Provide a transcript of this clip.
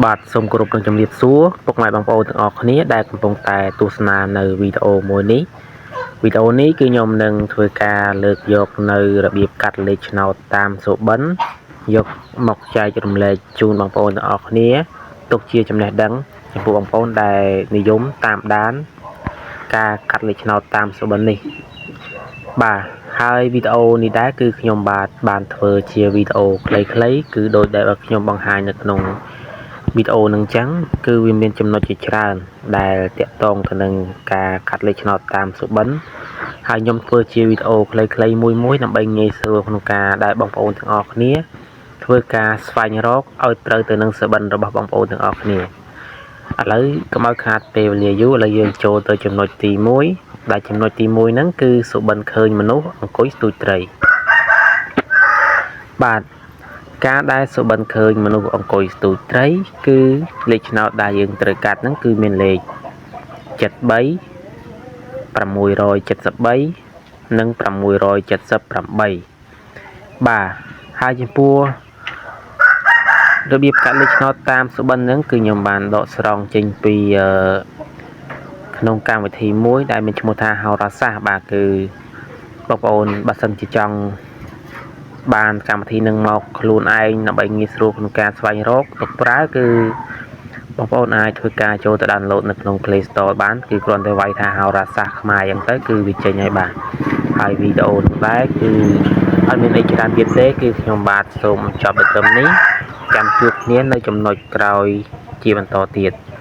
បាទសូមគោរពនឹងជម្រាបសួរពុកម៉ែបងប្អូនទាំងអស់គ្នាដែលកំពុងតែទស្សនានៅវីដេអូមួយនេះវីដេអូនេះគឺខ្ញុំនឹងធ្វើការលើកយកនៅរបៀបកាត់លេខឆ្នោតតាមសុបិនយកមកចែករំលែកជូនបងប្អូនទាំងអស់គ្នាទុកជាចំណេះដឹងចំពោះបងប្អូនដែលនិយមតាមដានការកាត់លេខឆ្នោតតាមសុបិននេះបាទហើយវីដេអូនេះដែរគឺខ្ញុំបាទបានធ្វើជាវីដេអូខ្លីៗគឺដោយដែលខ្ញុំបង្ហាញនៅក្នុងវីដេអូនឹងចឹងគឺវាមានចំណុចជាច្រើនដែលតាក់ទងទៅនឹងការកាត់លេខឆ្នោតតាមសុបិនហើយខ្ញុំធ្វើជាវីដេអូខ្លីៗមួយមួយដើម្បីងាយស្រួលក្នុងការដែលបងប្អូនទាំងអស់គ្នាធ្វើការស្វែងរកឲ្យត្រូវទៅនឹងសុបិនរបស់បងប្អូនទាំងអស់គ្នាឥឡូវកុំឲ្យខាតពេលវេលាយូរឥឡូវយើងចូលទៅចំណុចទី1ដែលចំណុចទី1ហ្នឹងគឺសុបិនឃើញមនុស្សអង្គុយស្ទូចត្រីបាទការដែលសុបិនឃើញមនុស្សអង្គុយស្ទូចត្រីគឺលេខឆ្នោតដែលយើងត្រូវកាត់ហ្នឹងគឺមានលេខ73 673និង678បាទហើយចំពោះរបៀបកាត់លេខឆ្នោតតាមសុបិនហ្នឹងគឺខ្ញុំបានដកស្រង់ចេញពីក្នុងកម្មវិធីមួយដែលមានឈ្មោះថាហោរាសាស្ត្របាទគឺបងប្អូនបើសិនជាចង់បានកម្មវិធីនឹងមកខ្លួនឯងដើម្បីងាយស្រួលក្នុងការស្វែងរកទុកប្រើគឺបងប្អូនអាចធ្វើការចូលទៅ download នៅក្នុង Play Store បានគឺគ្រាន់តែវាយថាហោរាសាស្ត្រខ្មែរអញ្ចឹងទៅគឺវាចេញហើយបាទហើយវីដេអូនោះដែរគឺអត់មានអីច្រើនទៀតទេគឺខ្ញុំបាទសូមបញ្ចប់តែត្រឹមនេះចាំជួបគ្នានៅចំណុចក្រោយជាបន្តទៀត។